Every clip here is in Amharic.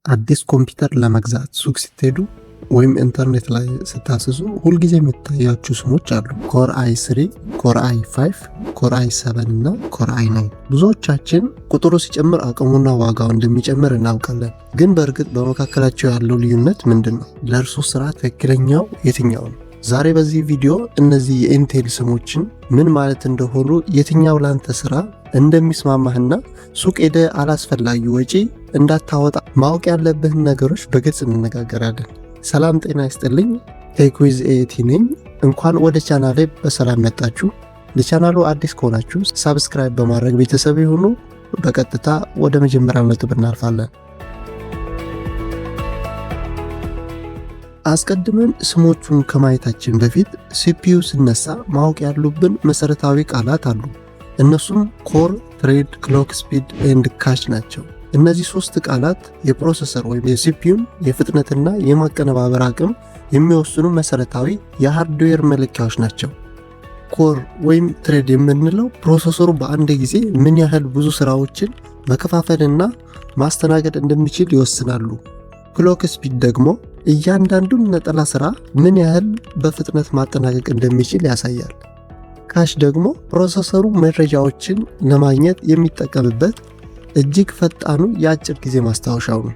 አዲስ ኮምፒውተር ለመግዛት ሱቅ ስትሄዱ ወይም ኢንተርኔት ላይ ስታስሱ ሁልጊዜ የሚታያችሁ ስሞች አሉ። Core i3፣ Core i5፣ Core i7 እና Core i9። ብዙዎቻችን ቁጥሩ ሲጨምር አቅሙና ዋጋው እንደሚጨምር እናውቃለን። ግን በእርግጥ በመካከላቸው ያለው ልዩነት ምንድን ነው? ለእርሶ ስራ ትክክለኛው የትኛው ነው? ዛሬ በዚህ ቪዲዮ እነዚህ የኢንቴል ስሞችን ምን ማለት እንደሆኑ፣ የትኛው ላንተ ስራ እንደሚስማማህና ሱቅ ሄደህ አላስፈላጊ ወጪ እንዳታወጣ ማወቅ ያለብህን ነገሮች በግልጽ እንነጋገራለን። ሰላም ጤና ይስጥልኝ። Tech with ኤቲ ነኝ። እንኳን ወደ ቻናሌ በሰላም መጣችሁ። ለቻናሉ አዲስ ከሆናችሁ subscribe በማድረግ ቤተሰብ ይሁኑ። በቀጥታ ወደ መጀመሪያው ነጥብ እናልፋለን። አስቀድመን ስሞቹን ከማየታችን በፊት CPU ሲነሳ ማወቅ ያሉብን መሰረታዊ ቃላት አሉ። እነሱም core፣ thread፣ clock speed and cache ናቸው። እነዚህ ሶስት ቃላት የ processor ወይም የ CPU ን የፍጥነትና የማቀነባበር አቅም የሚወስኑ መሰረታዊ የ hardware መለኪያዎች ናቸው። Core ወይም thread የምንለው processor ኡ በአንድ ጊዜ ምን ያህል ብዙ ስራዎችን መከፋፈልና ማስተናገድ እንደሚችል ይወስናሉ። Clock speed ደግሞ እያንዳንዱን ነጠላ ስራ ምን ያህል በፍጥነት ማጠናቀቅ እንደሚችል ያሳያል። Cache ደግሞ processor ኡ መረጃዎችን ለማግኘት የሚጠቀምበት እጅግ ፈጣኑ የአጭር ጊዜ ማስታወሻው ነው።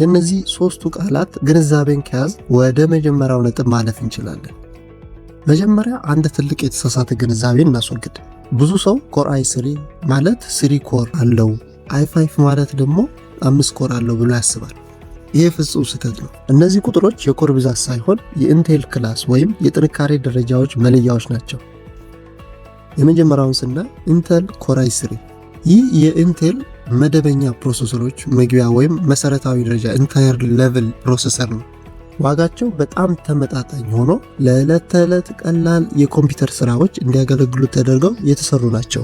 የእነዚህ ሶስቱ ቃላት ግንዛቤን ከያዝን ወደ መጀመሪያው ነጥብ ማለፍ እንችላለን። መጀመሪያ አንድ ትልቅ የተሳሳተ ግንዛቤ እናስወግድ። ብዙ ሰው Core i3 ማለት three core አለው፣ i5 ማለት ደግሞ 5 core አለው ብሎ ያስባል። ይህ ፍጹም ስህተት ነው። እነዚህ ቁጥሮች የ core ብዛት ሳይሆን የኢንቴል class ወይም የጥንካሬ ደረጃዎች መለያዎች ናቸው። የመጀመሪያውን ስናይ Intel Core i3። ይህ የኢንቴል መደበኛ processor ኦች መግቢያ ወይም መሰረታዊ ደረጃ entry level processor ነው። ዋጋቸው በጣም ተመጣጣኝ ሆኖ ለዕለት ተዕለት ቀላል የኮምፒውተር ስራዎች እንዲያገለግሉ ተደርገው የተሰሩ ናቸው።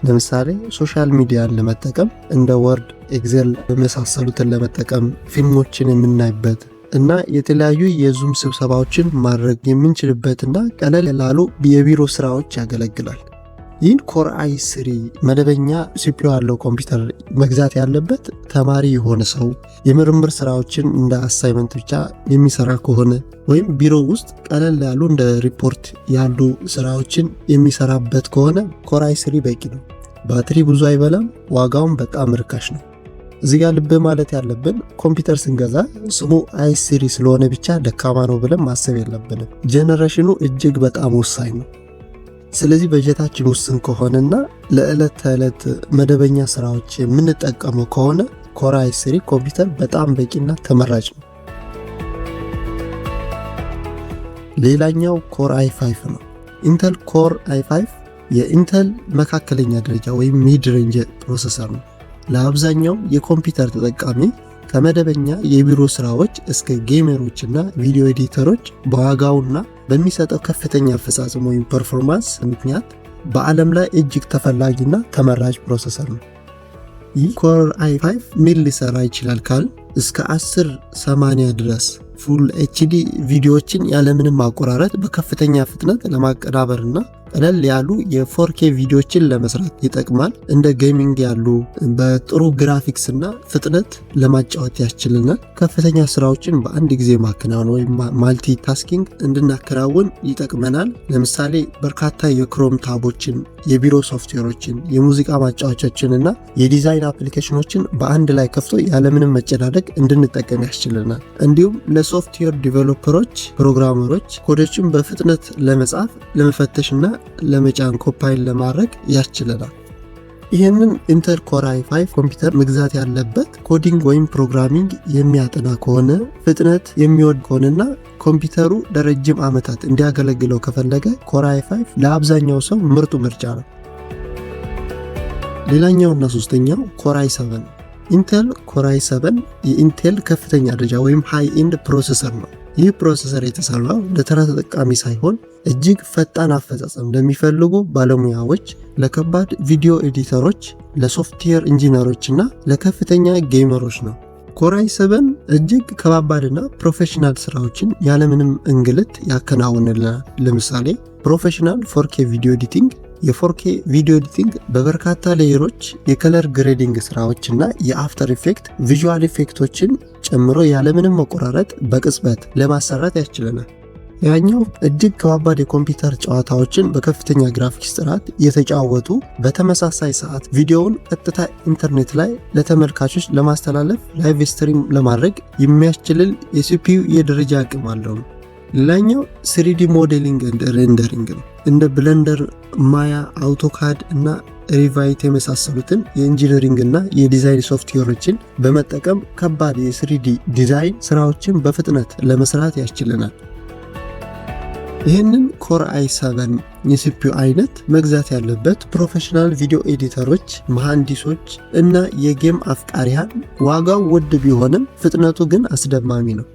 ለምሳሌ social media ን ለመጠቀም፣ እንደ Word፣ Excel የመሳሰሉትን ለመጠቀም፣ ፊልሞችን የምናይበት እና የተለያዩ የ Zoom ስብሰባዎችን ማድረግ የምንችልበትና ቀለል ላሉ የቢሮ ስራዎች ያገለግላል። ይህን Core i3 መደበኛ CPU ያለው ኮምፒውተር መግዛት ያለበት ተማሪ የሆነ ሰው፣ የምርምር ስራዎችን እንደ assignment ብቻ የሚሰራ ከሆነ ወይም ቢሮ ውስጥ ቀለል ያሉ እንደ ሪፖርት ያሉ ስራዎችን የሚሰራበት ከሆነ Core i3 በቂ ነው። ባትሪ ብዙ አይበላም፣ ዋጋውም በጣም ርካሽ ነው። እዚህ ጋር ልብ ማለት ያለብን ኮምፒውተር ስንገዛ ስሙ i3 ስለሆነ ብቻ ደካማ ነው ብለን ማሰብ የለብንም። Generation ኑ እጅግ በጣም ወሳኝ ነው። ስለዚህ በጀታችን ውስን ከሆነና ለዕለት ተዕለት መደበኛ ስራዎች የምንጠቀመው ከሆነ Core i3 ኮምፒውተር በጣም በቂና ተመራጭ ነው። ሌላኛው Core i5 ነው። Intel Core i5 የኢንተል መካከለኛ ደረጃ ወይም mid range processor ነው። ለአብዛኛው የኮምፒውተር ተጠቃሚ ከመደበኛ የቢሮ ስራዎች እስከ gamer ኦች እና video editor ኦች በዋጋውና በሚሰጠው ከፍተኛ አፈጻጸም ወይም performance ምክንያት በዓለም ላይ እጅግ ተፈላጊና ተመራጭ processor ነው። ይህ Core i5 ምን ሊሰራ ይችላል ካልን እስከ 1080 ድረስ full HD ቪዲዮዎችን ያለምንም ማቆራረጥ በከፍተኛ ፍጥነት ለማቀናበርና ቀለል ያሉ የ 4K ቪዲዮዎችን ለመስራት ይጠቅማል። እንደ gaming ያሉ በጥሩ ግራፊክስ እና ፍጥነት ለማጫወት ያስችልናል። ከፍተኛ ስራዎችን በአንድ ጊዜ ማከናወን ወይም multitasking እንድናከናውን ይጠቅመናል። ለምሳሌ በርካታ የ Chrome tab ኦችን፣ የቢሮ ሶፍትዌሮችን፣ የሙዚቃ ማጫወቻዎችን እና የዲዛይን application ኦችን በአንድ ላይ ከፍቶ ያለምንም መጨናነቅ እንድንጠቀም ያስችልናል። እንዲሁም ለ software developer ኦች፣ programmer ኦች ኮዶችን በፍጥነት ለመጻፍ፣ ለመፈተሽ እና ለመጫን compile ለማድረግ ያስችለናል። ይህንን Intel Core i5 ኮምፒውተር መግዛት ያለበት coding ወይም programming የሚያጠና ከሆነ፣ ፍጥነት የሚወድ ከሆነና ኮምፒውተሩ ለረጅም ዓመታት እንዲያገለግለው ከፈለገ Core i5 ለአብዛኛው ሰው ምርጡ ምርጫ ነው። ሌላኛውና ሶስተኛው Core i7። Intel Core i7 የኢንቴል ከፍተኛ ደረጃ ወይም high end processor ነው። ይህ processor የተሰራው ለተራ ተጠቃሚ ሳይሆን እጅግ ፈጣን አፈጻጸም ለሚፈልጉ ባለሙያዎች፣ ለከባድ video editor ኦች፣ ለ software engineer ኦች እና ለከፍተኛ gamer ኦች ነው። Core i7 እጅግ ከባባድና professional ስራዎችን ያለምንም እንግልት ያከናውንልናል። ለምሳሌ professional 4K video editing፣ የ 4K video editing፣ በበርካታ layer ኦች የ color grading ስራዎች እና የ After Effect visual effect ኦችን ጨምሮ ያለምንም መቆራረጥ በቅጽበት ለማሰራት ያስችለናል። ያኛው እጅግ ከባባድ የኮምፒውተር ጨዋታዎችን በከፍተኛ ግራፊክስ ጥራት እየተጫወቱ በተመሳሳይ ሰዓት ቪዲዮውን ቀጥታ ኢንተርኔት ላይ ለተመልካቾች ለማስተላለፍ live stream ለማድረግ የሚያስችልን የ CPU የደረጃ አቅም አለው። ሌላኛው 3D modeling and rendering ነው። እንደ Blender፣ Maya፣ AutoCAD እና Revit የመሳሰሉትን የ engineering እና የዲዛይን ሶፍትዌሮችን በመጠቀም ከባድ የ 3D ዲዛይን ስራዎችን በፍጥነት ለመስራት ያስችለናል። ይህንን Core i7 የ CPU አይነት መግዛት ያለበት professional video editor ኦች፣ መሐንዲሶች እና የ game አፍቃሪያን። ዋጋው ውድ ቢሆንም ፍጥነቱ ግን አስደማሚ ነው።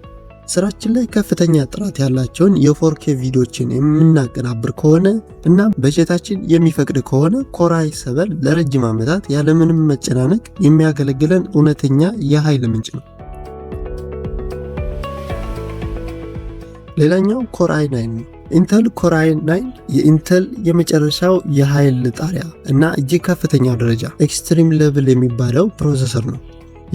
ስራችን ላይ ከፍተኛ ጥራት ያላቸውን የ 4K ቪዲዮችን የምናቀናብር ከሆነ እና በጀታችን የሚፈቅድ ከሆነ Core i7 ለረጅም ዓመታት ያለምንም መጨናነቅ የሚያገለግለን እውነተኛ የኃይል ምንጭ ነው። ሌላኛው Core i9 ነው። Intel Core i9 የ Intel የመጨረሻው የኃይል ጣሪያ እና እጅግ ከፍተኛው ደረጃ extreme level የሚባለው processor ነው።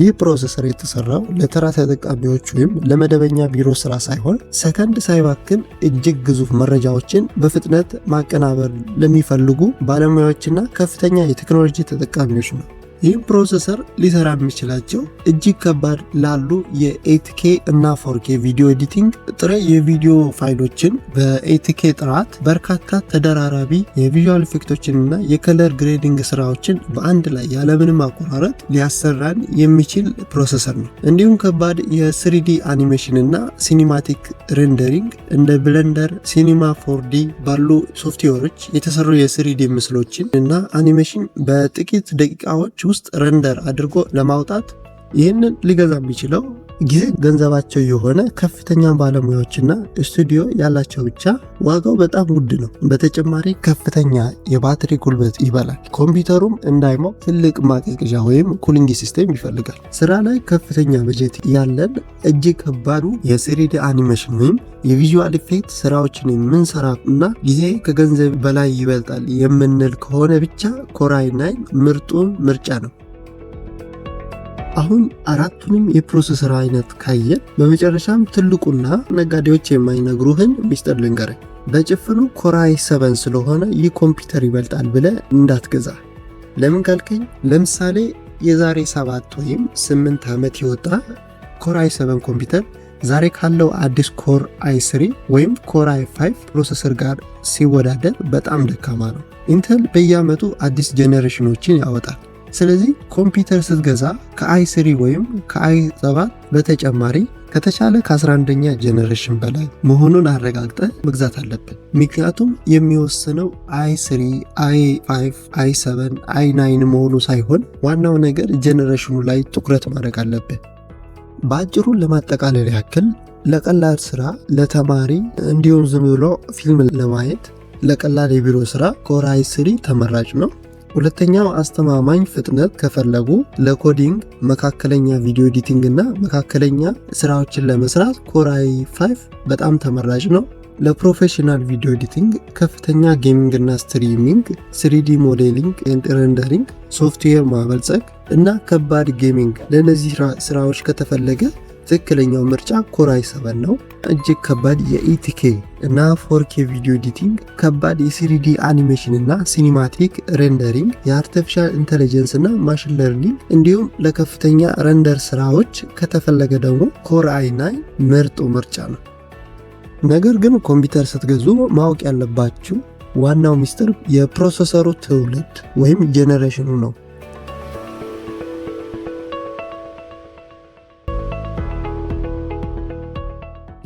ይህ processor የተሰራው ለተራ ተጠቃሚዎች ወይም ለመደበኛ ቢሮ ስራ ሳይሆን ሰከንድ ሳይባክን እጅግ ግዙፍ መረጃዎችን በፍጥነት ማቀናበር ለሚፈልጉ ባለሙያዎችና ከፍተኛ የቴክኖሎጂ ተጠቃሚዎች ነው። ይህም processor ሊሰራ የሚችላቸው እጅግ ከባድ ላሉ የ 8K እና 4K video editing፣ ጥሬ የቪዲዮ ፋይሎችን በ 8K ጥራት፣ በርካታ ተደራራቢ የ visual effect ኦችን እና የ color grading ስራዎችን በአንድ ላይ ያለምንም ማቆራረጥ ሊያሰራን የሚችል processor ነው። እንዲሁም ከባድ የ 3D animation እና cinematic rendering እንደ Blender፣ Cinema 4D ባሉ ሶፍትዌሮች የተሰሩ የ 3D ምስሎችን እና አኒሜሽን በጥቂት ደቂቃዎች ውስጥ render አድርጎ ለማውጣት። ይህንን ሊገዛ የሚችለው ጊዜ ገንዘባቸው የሆነ ከፍተኛ ባለሙያዎችና ስቱዲዮ ያላቸው ብቻ። ዋጋው በጣም ውድ ነው። በተጨማሪ ከፍተኛ የባትሪ ጉልበት ይበላል። ኮምፒውተሩም እንዳይሞቅ ትልቅ ማቀዝቀዣ ወይም cooling system ይፈልጋል። ስራ ላይ ከፍተኛ በጀት ያለን፣ እጅግ ከባዱ የ 3D animation ወይም የ visual effect ስራዎችን የምንሰራ እና ጊዜ ከገንዘብ በላይ ይበልጣል የምንል ከሆነ ብቻ Core i9 ምርጡ ምርጫ ነው። አሁን አራቱንም የ processor አይነት ካየን በመጨረሻም ትልቁና ነጋዴዎች የማይነግሩህን ሚስጥር ልንገርህ። በጭፍኑ Core i7 ስለሆነ ይህ ኮምፒውተር ይበልጣል ብለህ እንዳትገዛ። ለምን ካልከኝ ለምሳሌ የዛሬ 7 ወይም 8 ዓመት የወጣ Core i7 ኮምፒውተር ዛሬ ካለው አዲስ Core i3 ወይም Core i5 processor ጋር ሲወዳደር በጣም ደካማ ነው። Intel በየዓመቱ አዲስ generation ኦችን ያወጣል። ስለዚህ ኮምፒውተር ስትገዛ ከ i3 ወይም ከ i7 በተጨማሪ ከተቻለ ከ11ኛ generation በላይ መሆኑን አረጋግጠህ መግዛት አለብን። ምክንያቱም የሚወስነው i3፣ i5፣ i7፣ i9 መሆኑ ሳይሆን ዋናው ነገር generation ኑ ላይ ትኩረት ማድረግ አለብን። በአጭሩ ለማጠቃለል ያክል ለቀላል ስራ፣ ለተማሪ፣ እንዲሁም ዝም ብሎ ፊልም ለማየት፣ ለቀላል የቢሮ ስራ Core i3 ተመራጭ ነው። ሁለተኛው አስተማማኝ ፍጥነት ከፈለጉ ለ coding፣ መካከለኛ video editing እና መካከለኛ ስራዎችን ለመስራት Core i5 በጣም ተመራጭ ነው። ለ professional video editing፣ ከፍተኛ gaming እና streaming፣ 3D modeling and rendering፣ ሶፍትዌር ማበልጸግ እና ከባድ gaming፣ ለእነዚህ ስራዎች ከተፈለገ ትክክለኛው ምርጫ Core i7 ነው። እጅግ ከባድ የ 8K እና 4K video editing፣ ከባድ የ 3D animation እና cinematic rendering፣ የ artificial intelligence እና machine learning እንዲሁም ለከፍተኛ render ስራዎች ከተፈለገ ደግሞ Core i9 ምርጡ ምርጫ ነው። ነገር ግን ኮምፒውተር ስትገዙ ማወቅ ያለባችሁ ዋናው ሚስጥር የ processor ኡ ትውልድ ወይም generation ኑ ነው።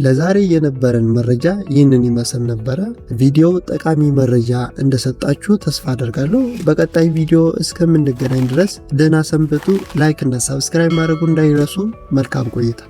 ለዛሬ የነበረን መረጃ ይህንን ይመስል ነበረ። ቪዲዮው ጠቃሚ መረጃ እንደሰጣችሁ ተስፋ አደርጋለሁ። በቀጣይ ቪዲዮ እስከምንገናኝ ድረስ ደህና ሰንብቱ። Like እና subscribe ማድረጉ እንዳይረሱ። መልካም ቆይታ።